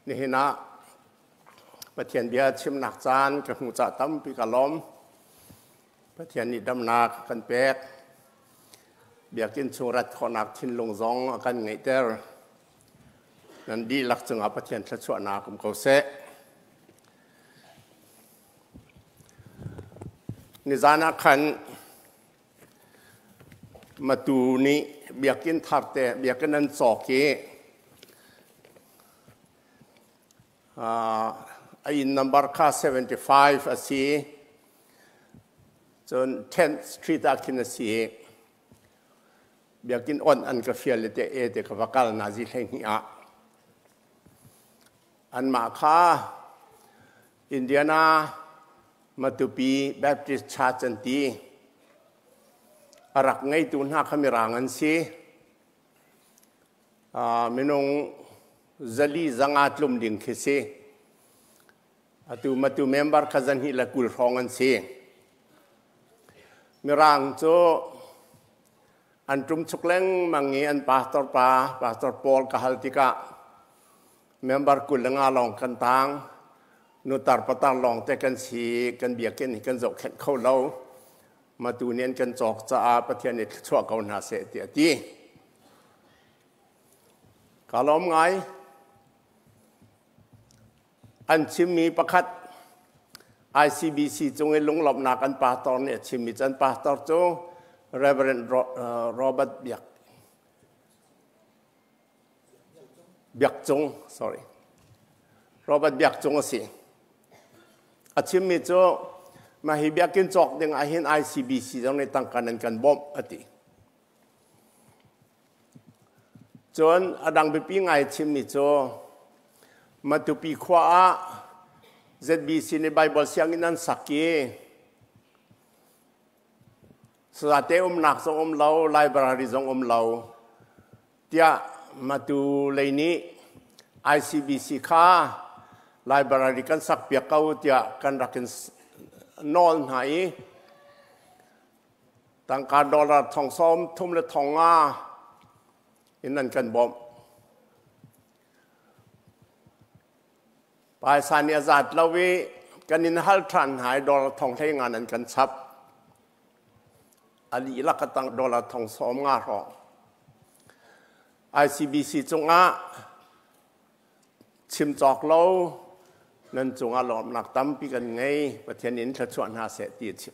Nihin ah Pathian bia chimnak caan ka hmuh cah tampi ka lawm. Pathian nih damnak kan pek. Biakinn chung rat khawhnak thinlung zong a kan ngeihter. Nan dihlak cungah Pathian thluachuahnak um ko seh. Nizan ah khan Matu nih biakinn tharte biakinn an cawk i a inn number kha 75 a si. Cun 10th Street ah khin a si. Biakinn on an ka fial te e te ka va kal nazi 12 ah. Anmah kha Indiana Matupi Baptist Church an ti. A rak ngeitu hna kha Mirang an si. Minung 450 tlum ding khi si. Atu Matu member kha 220 hrawng an si. Mirang cu an ṭum chuk lengmang i an pastor pa, Pastor Paul ka hal tikah member 25 lawng kan tang. Nutar patar lawng te kan si, kan biakinn hi kan zohkhenh kho lo. Matu nih an kan cawk caah Pathian nih thluachuah ko hna seh tiah a ti. Ka lawm ngai. An chimmi pakhat ICBC cung i lunglawmhnak an pastor nih a chimmi cu an pastor cu Reverend Robert Biak Biak Cung, sorry. Robert Biak Cung a si. A chimmi cu mah hi biakinn cawk ding ah hin ICBC zong nih tangka nan kan bawmh a ti. Cun a dang biapi ngai chimmi cu Matupi khua ah ZBC nih Bible sianginn an sak i Sazate umnak zong um lo, library zong um lo tiah Matu lei nih ICBC kha library kan sak piak ko tiah kan rak in nawl hna i tangka dollar 33,000 in an kan bawmh. Paisa nih a zat lo i kan in hal ṭhan hna i dollar 15,000 an kan chap. A dihlak a tang dollar 90,000 hrawng. ICBC cungah chim cawk lo nan cungah lawmhnak tampi kan ngei. Pathian in thluachuah hna seh ti a chim.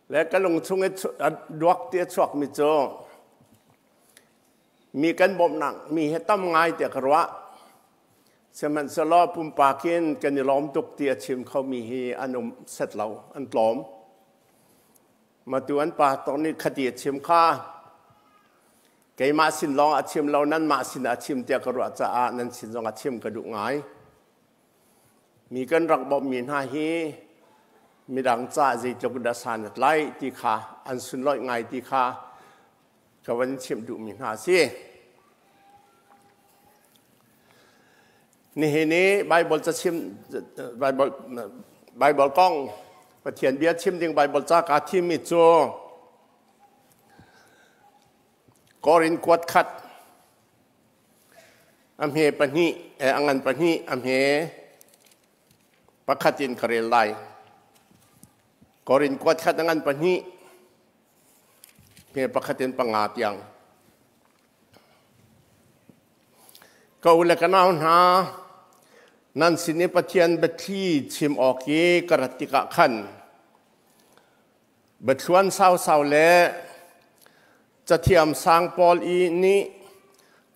Le ka lung chung i duak ti a chuakmi cu mi kan bawmhnak mi he tam ngai tiah ka ruah. Sihmanhsehlaw pumpak in kan i lawm tuk ti a chim khomi hi an um set lo, an tlawm. Matu an pastor nih khati a chim kha keimah sin lawng a chim lo, nanmah sin a chim tiah ka ruah caah nan sin zong a chim ka duh ngai. Mi kan rak bawmhmi hna hi midang ca zeitluk dah san a tlai ti kha an sunlawih ngai ti kha ka van chimh duhmi hna a si. Nihin i Bible cachim Bible Bible kong Pathian bia chim ding Bible ca kaa thimmi cu Korin kuat khat a hme pahnih a ngan pahnih a hme pakhat in ka rel lai. Korin kuat khat a ngan pahnih hme pakhat in panga tiang. Ka u le ka nau hna, nan sin i Pathian biathli chim awk i ka rat tikah khan biathluan sausau le cathiam sang pawl i nih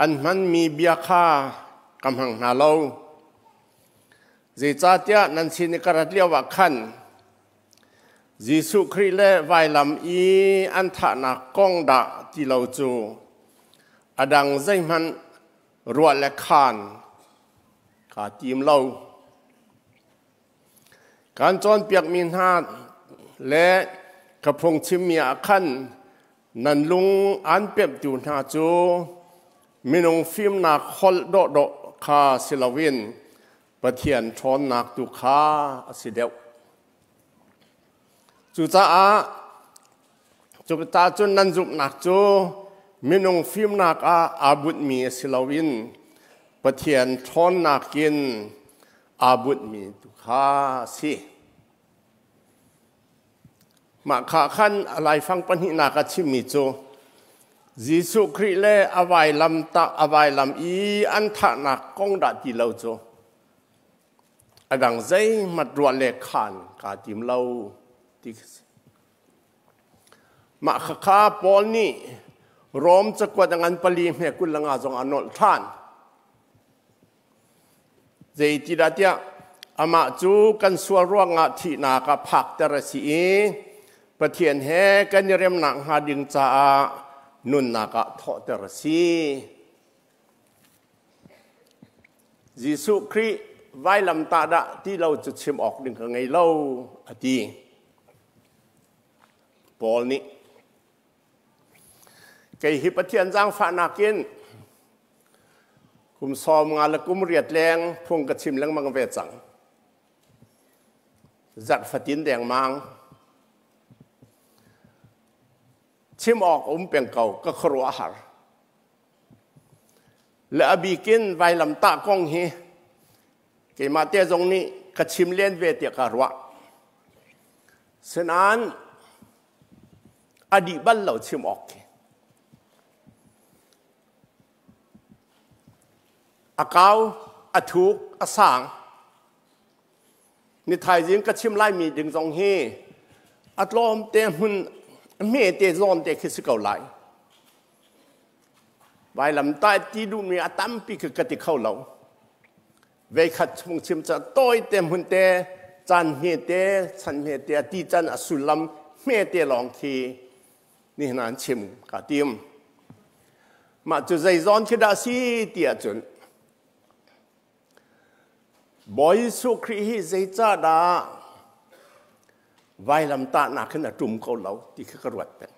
an hmanmi bia kha ka hmang hna lo. Zeicahtiah nan sin i ka rat lioah khan Jesuh Khrih le vailam i an thahnak kong dah ti lo cu a dang zeihmanh ruah le khaan kaa tim lo. Kan cawnpiakmi hna le ka phungchimmi ah khan nan lung aan pemhtu hna cu minung fimnak holh dawhdawh kha si loin Pathian ṭhawnnak tu kha a si deuh. Cucaah cuka cun nan zumhnak cu minung fimnak ah aa bunhmi a si loin Pathian ṭhawnnak in aa bunhmi tu kha a si. Mah kha khan a laifang pahnihnak a chimmi cu Jesuh Khrih le a vailam tah a vailam i an thahnak kong dah ti lo cu a dang zeihmanh ruah le khan kaa tim lo ti khi si. Mah khakha Paul nih Rom cakuat a ngan pali hme 25 zong a nolh ṭhan. Zeitidah tiah amah cu kan sual ruangah thihnak ah phakter a si i Pathian he kan i remnak hnga ding caah nunnak ah thawhter a si. Jesuh Khrih vailamtah dah ti lo cu chim awk ding ka ngei lo a ti. Paul nih kei hi Pathian zaangfahnak in kum 50 le kum 8 leng phung ka chim lengmang ve cang. Zarh fatin dengmang. Chim awk um peng ko ka khuaruah har. Le a bikin vailamtah kong hi keimah te zong nih ka chim len ve tiah ka ruah. Sinain a dih bal lo chim awk khi. A kau, a thuk, a sang. Ni thaizing ka chim laimi ding zong hi a tlawm te hmun hme te zawn te khi si ko lai. Vailamtah ti duhmi a tampi khi ka ti kho lo. Veikhat chung chim ca tawi te hmun te caan hme te chan hme te a ti can a sullam hme te lawng khi nihin an chim ka tim. Mah cu zei zawn khi dah si ti ahcun Bawi Jesuh Khrih hi zeicahdah vailamtahnak hin a ṭum ko lo ti khi ka ruat peng.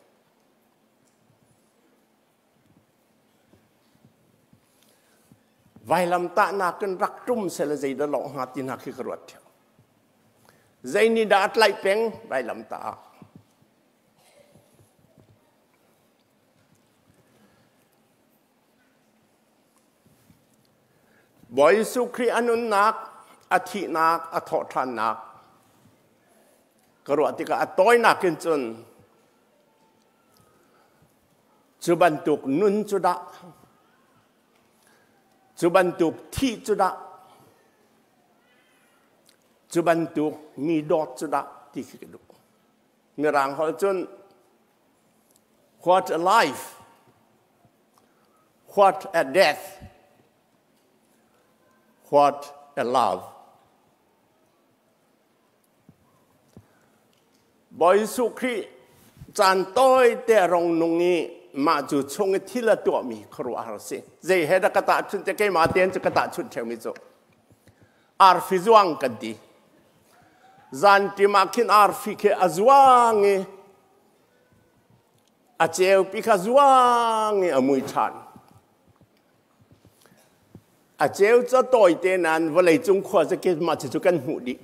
Vailamtahnak in rak ṭum seh le zeidah lawh hnga ti hna khi ka ruat ṭheo. Zei nih dah a tlaih peng vailamtah ah? Bawi Jesuh Khrih a nunnak, a thihnak, a thawhṭhannak ka ruah tikah a tawinak in cun cu bantuk nun cu dah, cu bantuk thih cu dah, cu bantuk mi dawt cu dah ti khi ka duh. Mirang holh cun what a life, what a death, what a love. Bawi Jesuh Khrih caan tawi te a rong nung i mah cu chung i thil a tuahmi khuaruahhar a si. Zei he dah ka tahchunh te keimah tein cu ka tahchunh ṭheumi cu arfi zuang kan ti. Zanṭim ah khin arfi khi a zuang i a ceupi kha zuang i a mui ṭhan. A ceu ca tawite nain vawleicung khua cu mah cucu kan hmuh dih.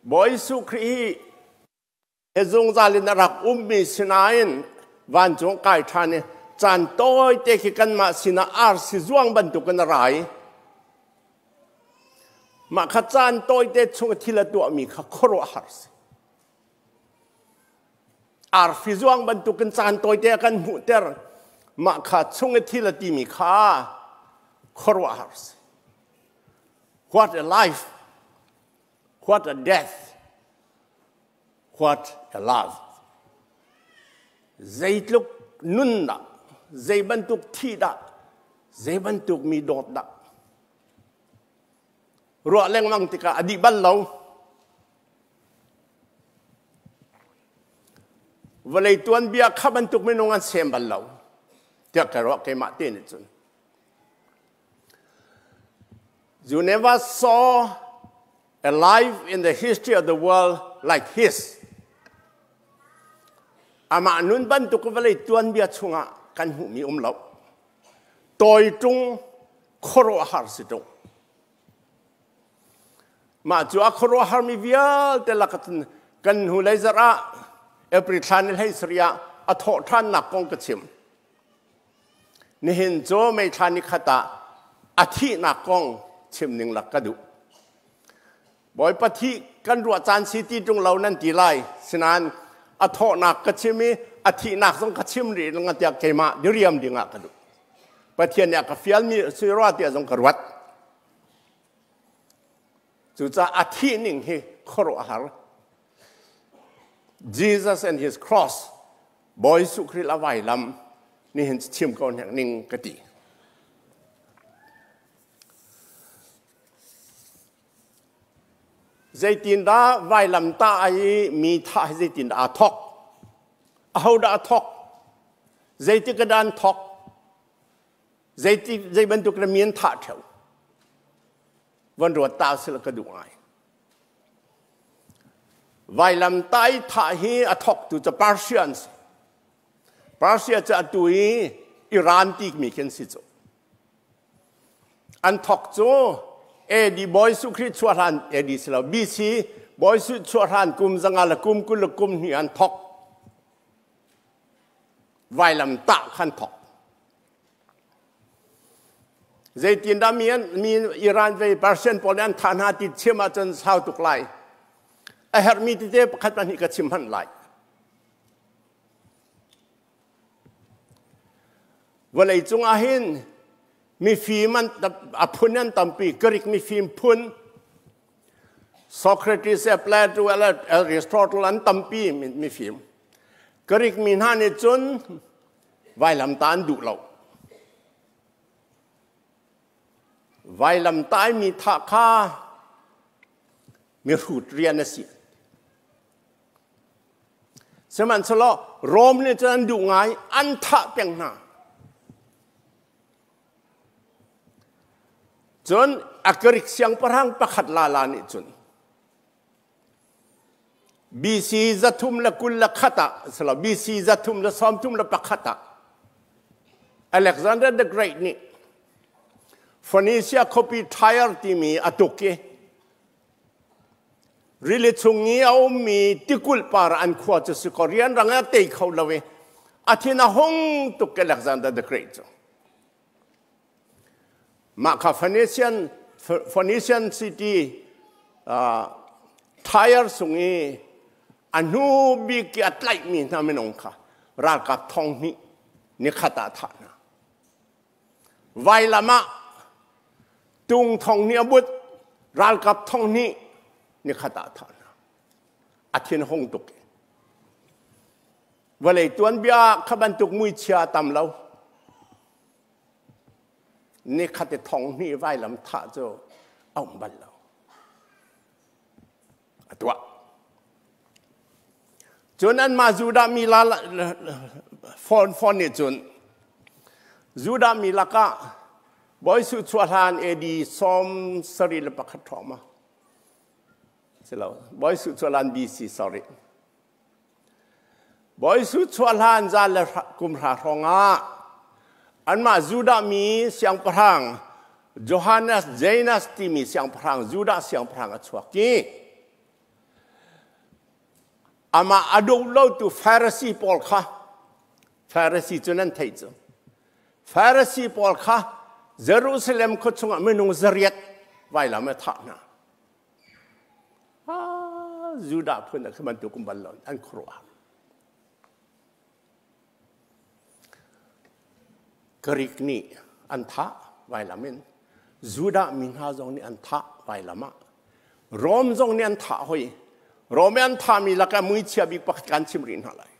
Bawi Jesuh Khrih hi zungzal in a rak ummi sinain vancung kai ṭhan i caan tawite khi kanmah sinah arsi zuang bantukin a ra i mah kha caan tawite chung thil a tuahmi kha khuaruahhar si. Arfi zuang bantukin caan tawite a kan hmuhter. Mah kha chung i thil a timi kha khuaruahhar si. What a life, what a death, what a love. Zeitluk nun dah, zei bantuk thi dah, zei bantuk mi dawt dah. Ruah lengmang tikah a dih bal lo. Vawlei tuanbia kha bantuk minung an sem bal lo tiah ka ruah keimah te nih cun. You never saw a life in the history of the world like his. Amah nun bantuk vawlei tuanbia chungah kan hmuhmi um lo. Tawi ṭung khuaruahhar si ṭung. Mah cu a khuaruahharmi vialte lakah cun kan hnulei zarh ah April thla ni 17 ah a thawh ṭhannak kong ka chim. Nihin cu May thla nikhat ah a thihnak kong chim ning lak ka duh. Bawipa thih kan ruah caan si ti ṭung lo nan ti lai. Sinain a thawhnak ka chim i a thihnak zong ka chim rih lang tiah keimah diriam ding ah ka duh. Pathian nih a ka fialmi si rua tiah zong ka ruat. Cucaah a thih ning hi khuaruahhar. Jesus and his cross Bawi Jesuh Khrih la vailam nihin chim ko hnek ning ka ti. Zeitindah vailam tah i mi thah hi zeitindah aa thawk? Ahodah a thawk? Zeitik ah dah an thawk? Zeiti zei bantuk na mi an thah ṭheo? Van ruat ta sila ka duh ngai. Vailam tah i thah hi a thawktu cu Persia an si. Persia cu atu i Iran ti mi khi an si cu. An thawk cu AD Bawi Jesuh Khrih chuah hlan AD si lo BC Bawi Jesuh chuah hlan kum zanga le kum 20 le kum hnih an thawk. Vailam tah khan thawk. Zeitindah mi an mi Iran ve Persian pawl nih an thah hna ti chim ahcun sau tuk lai. A herhmi tete pakhat pahnih ka chim hmanh lai. Vawleicung ah hin mifim an a phun an tampi Greek mifim phun Socrates, Plato, Aristotle an tampi mifim. Greek mi hna nih cun vailamtah an duh lo. Vailamtah mi thah kha mihrut rian a si. Sihmanhsehlaw Rom nih cun an duh ngai, an thah peng hna. Cun a Greek siangpahrang pakhat lala nih cun BC 321 ah silo BC 331 ah Alexander the Great nih Phoenicia khuapi Tyre timi a tuk i Rili chung i a ummi tikulh par an khua cu si kaw rianrang in a tei kho lo i a thin a hung tuk Alexander the Great cu. Mah kha Phoenician, Phoenician city Tyre sung i a hnu bik i a tlaihmi hna minung kha ralkap thong hnih nikhat ah thah hna. Vailam ah tung thong hnih a but, ralkap thong hnih nikhat ah thah hna. A thin hung tuk. Vawlei tuanbia kha bantuk muichia a tam lo. Nikhat i thong hnih vailam thah cu a um bal lo. A tuah. Cun anmah Judah mi la fawn fawn nih cun Judah mi lakah Bawi Jesuh chuah hlan AD 71 hrawng ma si lo Bawi Jesuh chuah hlan BC sorry Bawi Jesuh chuah hlan za le kum hra hrawng ah anmah Judah mi siangpahrang Johannes Janus timi siangpahrang Judah siangpahrang a chuak i Amah a duh lotu Pharisee pawl kha Pharisee cu nan theih cu Pharisee pawl kha Jerusalem khua chungah minung zariat vailam a thah hna. Ah, Judah phun a khi bantuk um bal lo an khuaruah. Greek nih an thah vailam in Judah mi hna zong nih an thah vailam ah Rom zong nih an thah hoi. Rom i an thahmi lakah muichia bik pakhat kan chim rih hna lai.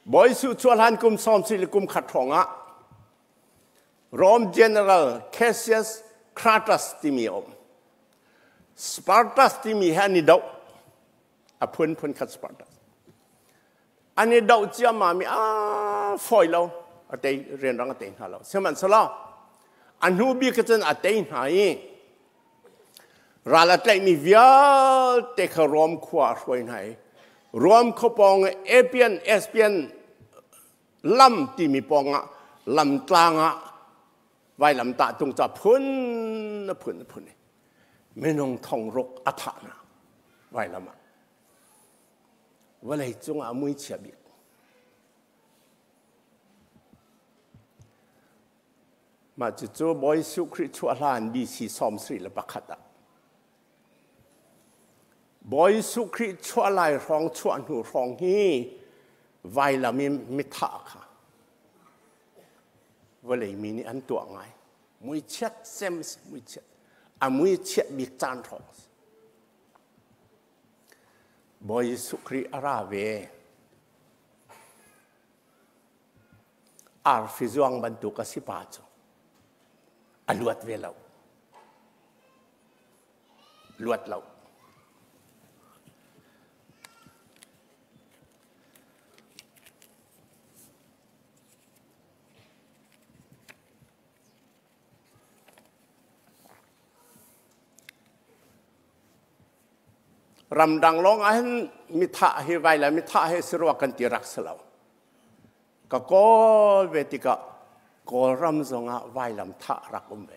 Bawi Jesuh chuah hlan kum sawm si le kum khat hrawng ah Rome General Cassius Cratus timi a um. Spartus timi he an i doh. A phun phun khat Spartus. An i doh ciammam i a fawi lo. A tei rianrang a tei hna lo. Sihmanhsehlaw a hnu bik cun a tei hna i ral a tlaihmi vialte kha Rom khua a hruai hna i Rom khua pawng Appian Espian lam timi pawngah lamtlang ah vailamtah tung ca phun a phun a phun i minung thong ruk a thah hna vailam ah vawlei cungah a muichia bik. Mah cucu Bawi Jesuh Khrih chuah hlan BC 71 ah. Bawi Jesuh Khrih chuah lai hrawng chuah hnu hrawng hi vailam in mithah kha vawlei mi nih an tuah ngai. Muichiat sem si muichiat. A muichiat bik caan hrawng si. Bawi Jesuh Khrih a ra ve. Arfi zuang bantuk a si pa cu a luat ve lo. Luat lo. Ramdang lawng ah hin mithah hi vai le mithah hi si rua kan ti rak si lo. Ka kawl ve tikah Kawlram zongah vailam thah rak um ve.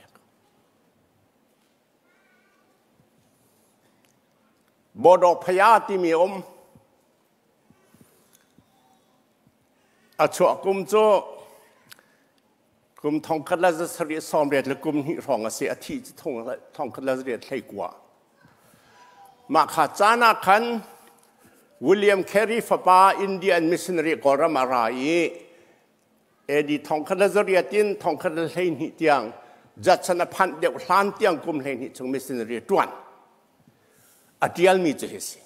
Bawdawk phaya timi um. A chuah kum cu kum thongkhat le zasarih sawmriat le kum hnih hrawng a si. A thih cu thongkhat le zariat hleikua. Mah kha caan ah khan William Carey fapa Indian missionary Kawlram a ra i AD thongkhat le zariat in thongkhat le 12 tiang Judson a phanh deuh hlan tiang kum 12 chung missionary ṭuan. A ṭialmi cu hi si.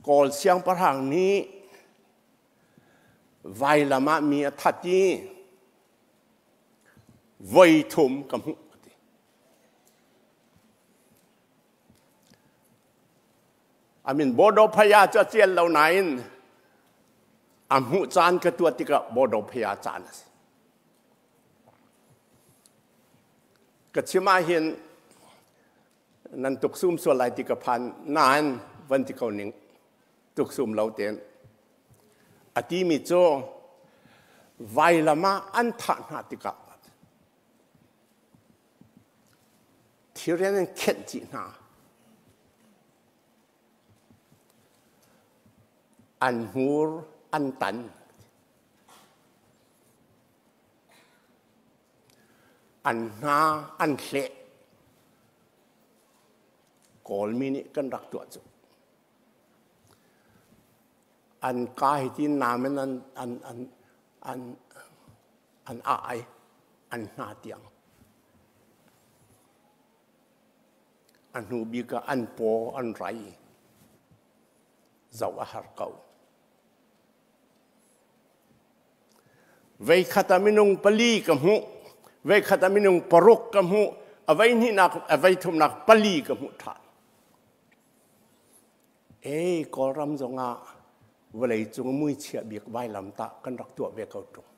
Kawl siangpahrang nih vailam ah mi a that i voi thum ka hmuh a ti. I mean Bodo Phaya cu a cial lo nain a hmuh caan ka tuah tikah Bodo Phaya caan a si. Ka chim ah hin nan tuksum sual lai ti ka phan nain van ti ko ning tuksum lo tein a timi cu vailam ah an thah hna tikah thirian an khenh chih hna an hmur an tan An hna an hleh. Kawlmi nih kan rak tuah cu. An ka hi ti nam in an an an an an ai an hna tiang. A hnu bik ah an paw an rai. Zoh a har ko. Veikhat ah minung pali ka hmuh, veikhat ah minung paruk ka hmuh, a vei hnihnak, a vei thumnak pali ka hmuh ṭhan. Ei, Kawlram zongah vawlei cung muichia bik vailamtah kan rak tuah ve ko ṭung.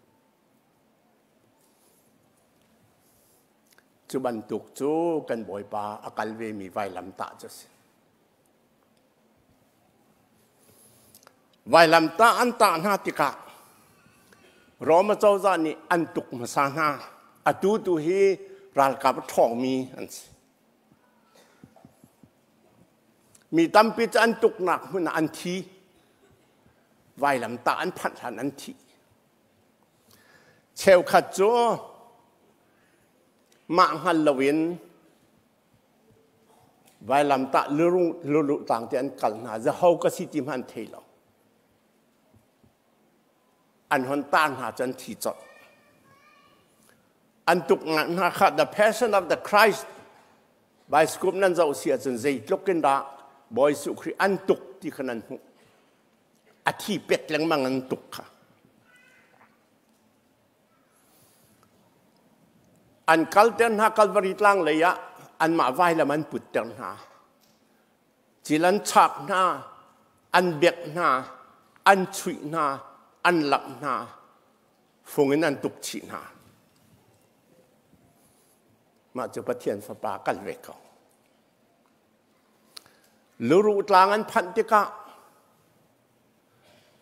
Cu bantuk cu kan Bawipa a kal vemi vailamtah cu a si. Vailamtah an tah hna tikah Roma cozah nih an tuk hmasa hna. Atu tu hi ralkap a ṭhawngmi an si. Mi tampi cu an tuknak hmun ah an thi. Vailamtah an phanh hlan an thi. Cheukhat cu mah hngal loin Vailamtah luru tlang te an kal hna. Zaho ka si ti hmanh an thei lo. An hon tar hna cu an thi colh. An tuk hna kha The Passion of the Christ bioscope nan zoh si ahcun zeitluk in dah Bawi Jesuh Khrih an tuk ti kha nan hmuh. A thi pet lengmang an tuk kha. An kalter hna Kalvari tlang lei ah anmah vailam an putter hna. Cil an chak hna, an bek hna, an chuih hna, an lamh hna, fung in an tuk chih hna. Mah cu Pathian Fapa kal ve ko. Luruh tlang an phanh tikah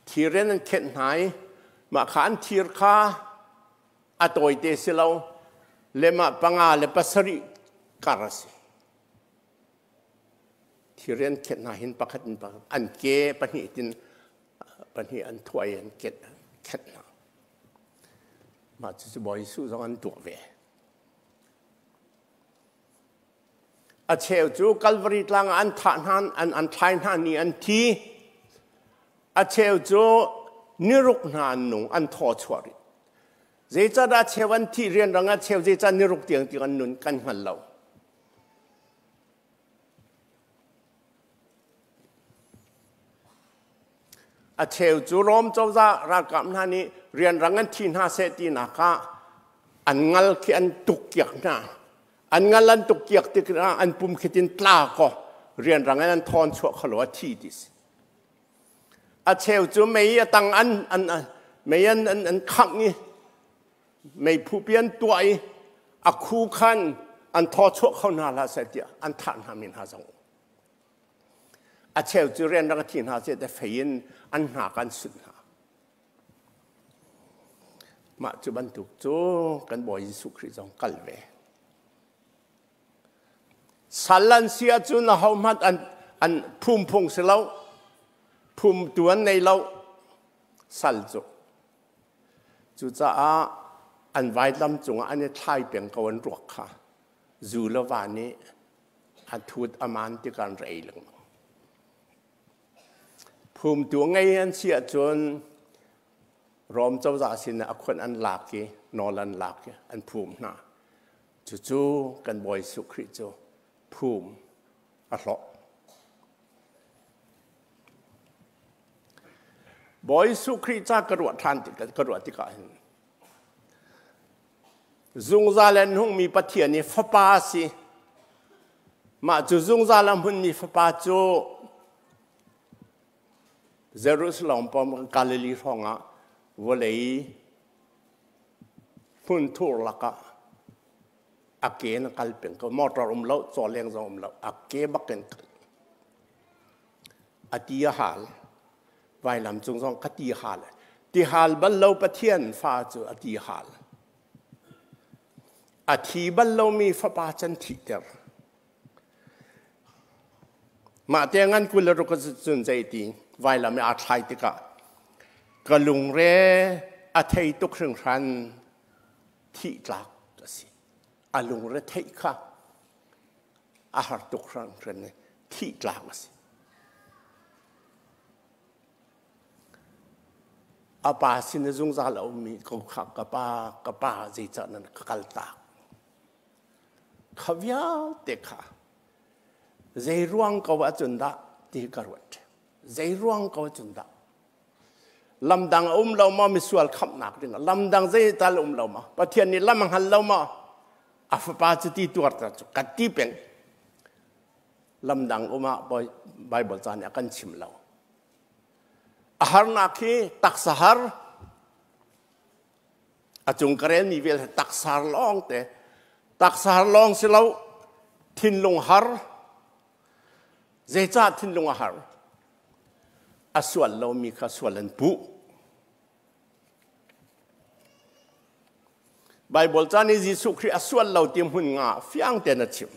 Thir in an khenh hna i mah kha an thir kha a tawite si lo le mah panga le pasarih kar a si. Thir in an khenh hna hin pakhat in pakhat an ke pahnih tin pahnih an thuai an khenh hna. Mah cucu Bawi Jesuh zong an tuah ve. A cheu cu Calvary tlang ah an thah hna, an thlai hna ni an thi. A cheu cu niruk hna an nung, an thaw chuah rih. Zeicahdah cheu an thih rianrang ah cheu zeicah niruk tiang tiang an nun kan hngal lo. A cheu cu Rom cozah ralkap hna nih rianrang an thi hna seh tinak ah an ngal khi an tuk kiak hna. An ngal an tuk kiak tikah an pum khi tin tla kaw rianrang in an thawn chuah kholo a thi ti si. A cheu cu mei a tang an an mei an an an khangh i meiphu pi an tuah i a khu khan an thaw chuah kho hna hlah seh tiah an thah hna mi hna zong A cheu cu rianrang a thi hna seh te fei in an hna kan sunh hna. Mah cu bantuk cu kan Bawi Jesuh Khrih zong kal ve. Sal an si ahcun ahohmanh an phum phung si lo, phumtu an nei lo, sal cu. Cucaah an vaitlam cungah an i thlai peng ko an ruak kha. Zu le va nih a thut a maan tikah an rei lengmang. Phumtu ngei an si ahcun Rom cozah sin ah a khuan an lak i nawl an lak i an phum hna. Cucu kan Bawi Jesuh Khrih cu phum a hlawh. Bawi Jesuh Khrih ca ka ruah ṭhan tik ka ruah tikah hin Zungzal an hungmi Pathian i fapa a si. Mah cu zungzal a hmunmi fapa cu Jerusalem pawng Galilee hrawngah vawlei hmunthur lakah a ke in a kal peng ko. Motor um lo, cawleng zong um lo. A ke bak in kal. A ti a hal. Vailam cung zong ka ti hal. Ti hal bal lo Pathian fa cu a ti hal. A thi bal lomi fapa can thihter. Mah te ngan 26 cun zeiti vailam i aa thlai tikah ka lungre a thei tuk hringhran thih tlak a si. A lungre theih kha a har tuk hringhran i thih tlak a si. A pa sin i zungzal a ummi ko kha ka pa, ka pa zeicah nan ka kaltak? Kha vialte kha zei ruang ko ahcun dah ti ka ruat. Zei ruang ko ahcun dah? Lamdang a um lo maw misual khamhnak ding? Lamdang zei tal um lo maw? Pathian nih lam a hngal lo maw? A fapa cu ti tuar ta cu ka ti peng. Lamdang um ah Bible ca nih a kan chim lo. A harnak hi taksa har, a cung ka relmi vial hi taksa har lawng te. Taksa har lawng si lo, thinlung har. Zeicah thinlung a har? A sual lomi kha sual an puh. Baibal ca nih Jesuh Khrih a sual lo ti hmun nga fiang tein a chim.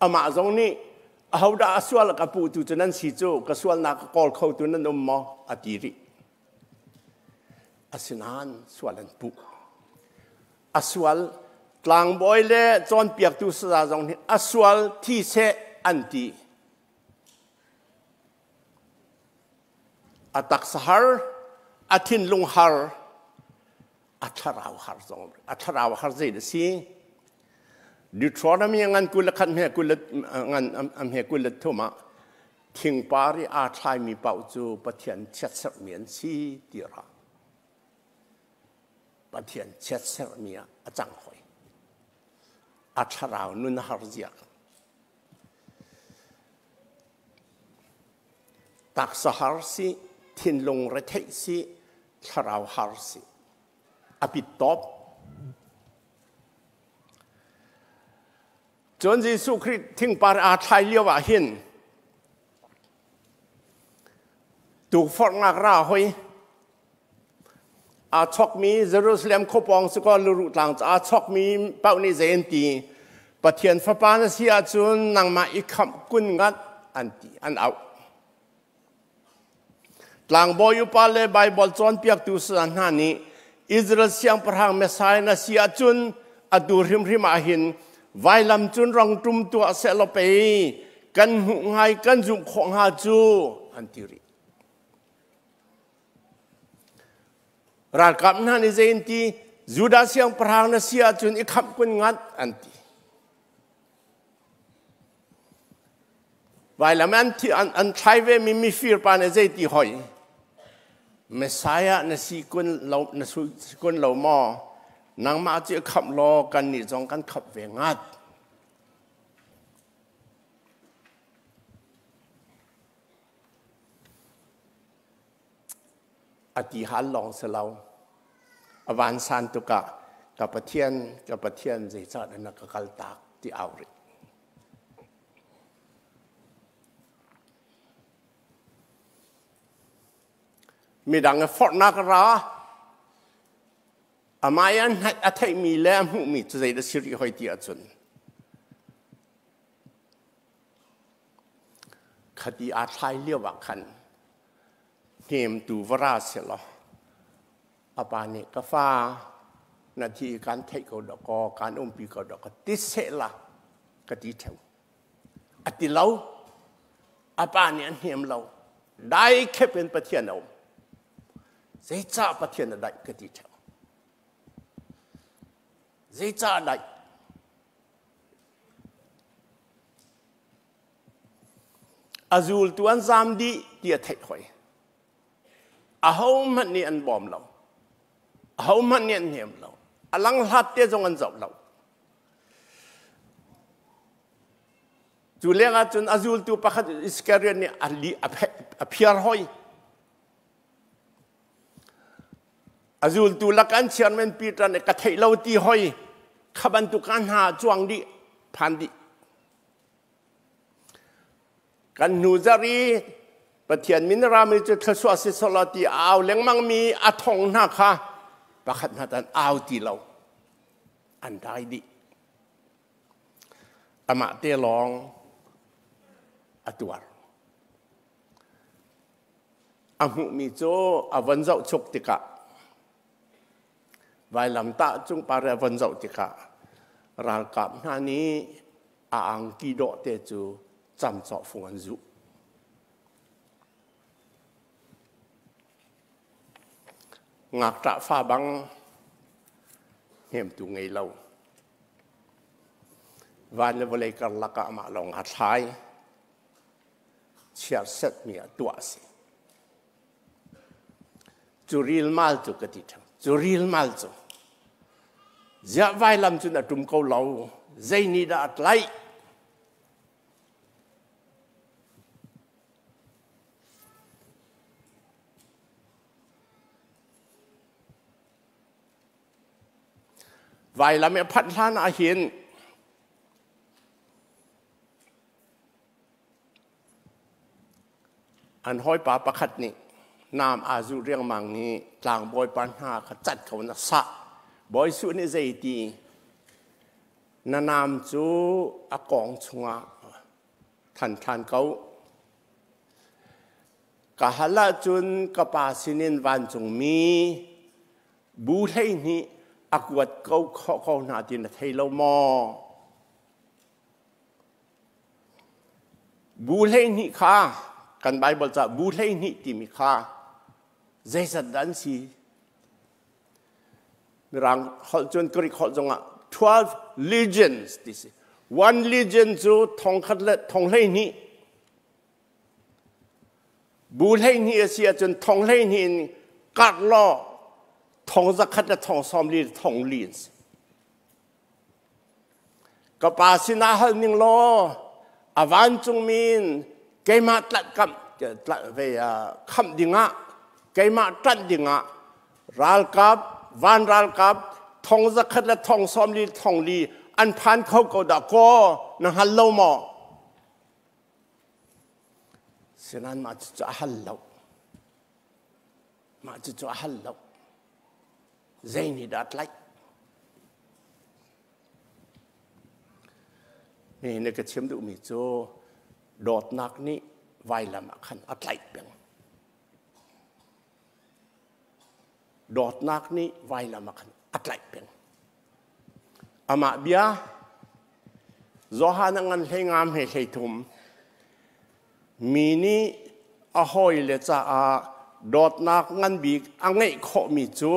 Amah zong nih ahodah a sual ka puhtu cu nan si cu ka sualnak ka kawl khotu nan um maw a ti rih. Asinain sual an puh. A sual tlangbawi le cawnpiaktu saza zong nih a sual thi seh an ti. A taksa har, a thinlung har, a thlarau har zong a thlarau har zei a si Deuteronomy ngan 21 he kul ngan am he 23 ah thingpar i aa thlaimi paoh cu Pathian chiatserhmi an si ti ra Pathian chiatserhmi ah a cang hoi a thlarau nun har zia Taksa har si, thinlung retheih si, thlarau har si. A pit tawp. Cun Jesuh Khrih thingpar aa thlai lio ah hin tukforhnak ra hoi aa chokmi Jerusalem khuapawng si kaw luruh tlang cu aa chokmi paoh nih zei an ti Pathian fapa na si ahcun nangmah i khamh kun ngat an ti an auh. Tlangbawi upa le Baibal cawnpiaktu saya hna nih Israel siangpahrang Messiah na si ahcun atu hrimhrim ah hin vailam cun rong ṭum tuah sehlaw pei kan hmuh hnga i kan zumh khawh hnga cu an ti rih. Ralkap hna nih zei an ti? Judah siangpahrang na si ahcun i khamh kun ngat an ti. Vailam an, an, an thlai ve mi mifir pa nih zei ti hoi? Messiah na si kun lo na si kun lo maw? Nangmah cu i khamh law kannih zong kan khamh ve ngat. A ti hal lawng si lo. A vansan tukah ka Pathian, ka Pathian zeicahdah na ka kaltak ti au rih. Midang i forhnak ra amah i a theihmi le a hmuhmi cu zeidah si rih hoi ti ahcun Khati aa thlai lio ah khan hnemtu va ra sehlaw a pa nih ka fa na thi kan theih ko dawkaw kan umpi ko dawkaw ti sehla ka ti ṭheo. A ti lo. A pa nih a hnem lo. Dai khep in Pathian a um. Zeicah Pathian a daih ka ti ṭheo. Zeicah a daih? A zultu an zaam dih ti a theih hoi. Ahohmanh nih an bawm lo. Ahohmanh nih an hnem lo. A langhlat te zong an zoh lo. Cu lengah cun a zultu pakhat Iskariot nih a li a phiar hoi. A zultu lak an chairman Peter nih ka theih lo ti hoi kha bantuk ah hna cuang dih phan dih. Kan hnu zarh i Pathian min rami cu thluachuah si sawlaw ti a au lengmang mi a thong hna kha pakhat hna tan au ti lo an dai dih. Amah te lawng a tuar. A hmuhmi cu a von zohchuk tikah vailamtah cung par a von zoh tikah ralkap hna nih a angki dawh te cu camcawh fung an zuh. Ngakṭah fa bang hnemtu ngei lo. Van le vawlei karlak ah amah lawng aa thlai. Chiarsetmi ah tuah a si. Cu rilmal cu ka ti ṭheo. Cu rilmal cu ziah vailam cun a ṭum ko lo. Zei nih dah a tlaih? Vailam i a phanh hlan ah hin An hawipa pakhat nih naam aa zuh riangmang i tlangbawipa hna kha cat ko in a sah. Bawi Suh nih zeiti na naam cu a kawng chungah than ṭhan ko. Ka hal ahcun ka pa sinin vancungmi bu 12 a kuat ko khawh ko hna ti na thei lo maw? Bu 12 kha kan Baibal ca bu 12 timi kha zeizat dah an si? Mirang holh cun Greek holh zongah 12 legions ti si. One legion cu thongkhat le thong 12. Bu 12 a si ahcun thong 12 in karh law thong zakhat le thong 40 le thong li an si. Ka pa sinah hal ning law a vancungmi in keimah tlanh kamh ve khamh dingah keimah ṭanh dingah ralkap van ralkap thong zakhat le thong 40 thong li an phan kho ko dah kaw na hngal lo maw? Sinain mah cucu a hal lo. Mah cucu a hal lo. Zei nih dah tlaih? Nihin ka chim duhmi cu dawtnak nih vailam ah khan a tlaih peng. Dawtnak nih vailam ah khan a tlaih peng. Amah bia Johan a ngan hlei ngam he hlei thum. Mi nih a hawile caah dawtnak ngan bik a ngeih khawhmi cu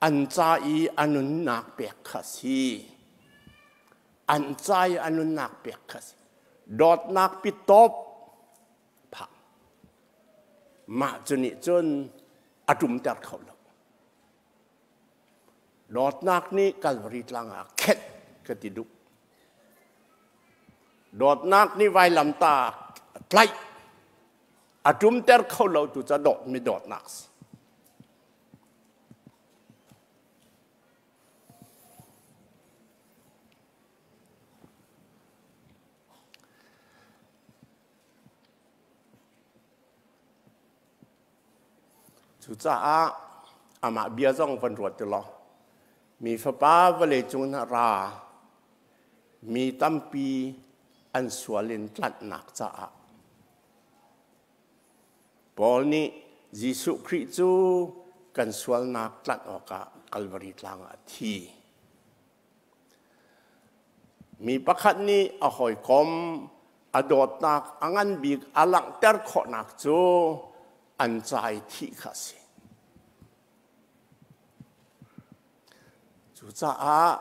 an ca i a nunnak pek kha si. An ca i a nunnak pek kha si. Dawtnak pitawp phak. Mah cu nih cun a ṭumter kho lo. Dawtnak nih Kalvari tlang ah khenh ka ti duh. Dawtnak nih vailamtah tlaih a ṭumter kho lo tu ca dawtmi dawtnak si. Cucaah amah bia zong van ruat ti law, mi fapa vawlei cung na ra, mi tampi an sual in tlanhnak caah. Paul nih Jesuh Khrih cu kan sualnak tlanh awkah Kalvari tlang ah a thi. Mi pakhat nih a hawikom a dawtnak a ngan bik a langhter khawhnak cu an ca i thih kha a si. Cucaah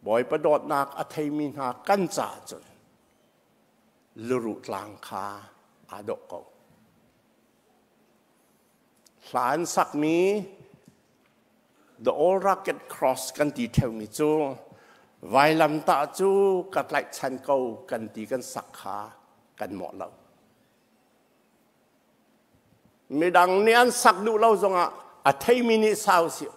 Bawipa dawtnak a theimi hna kan caah cun luruh tlang kha aa dawh ko. Hla an sakmi The Old Rugged Cross kan ti ṭheumi cu vailamtah cu ka tlaihchan ko kan ti kan sak kha kan mawh lo. Midang nih an sak duh lo zongah a theimi nih sau si.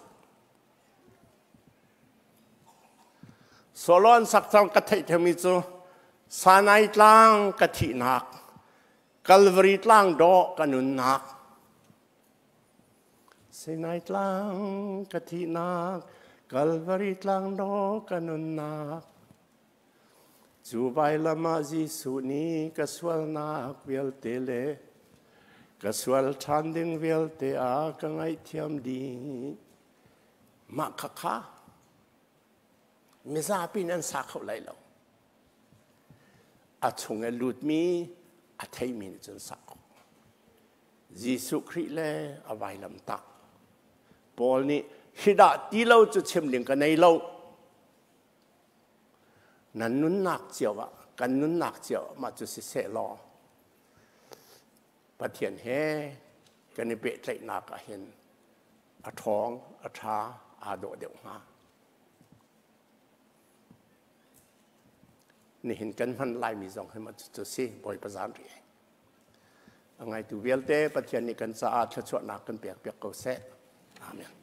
Solo an sak cang ka theih ṭheumi cu Sanai tlang ka thihnak, Calvary tlang dawh ka nunnak, Sinai tlang ka thihnak, Kalvari tlang dawh ka nunnak. Cu vailam ah Jesuh nih ka sualnak vialte le ka sual ṭhan ding vialte a ka ngaihthiam dih. Mah khakha mizapi in an sa kho lai lo. A chung i lutmi a theimi nih cun sak ko. Jesuh Khrih le a vailamtah. Paul nih hidah ti lo cu chim ding ka nei lo. Nan nunnak cio ah, kan nunnak cio ah mah cu siseh law Pathian he kan i pehtlaihnak ah hin a ṭhawng, a ṭha, aa dawh deuh hnga. Nihin kan hman laimi zong hi mah cu si Bawipa zan ri. A ngaitu vialte Pathian nih kan caah thluachuahnak kan pek piak ko seh. Amen.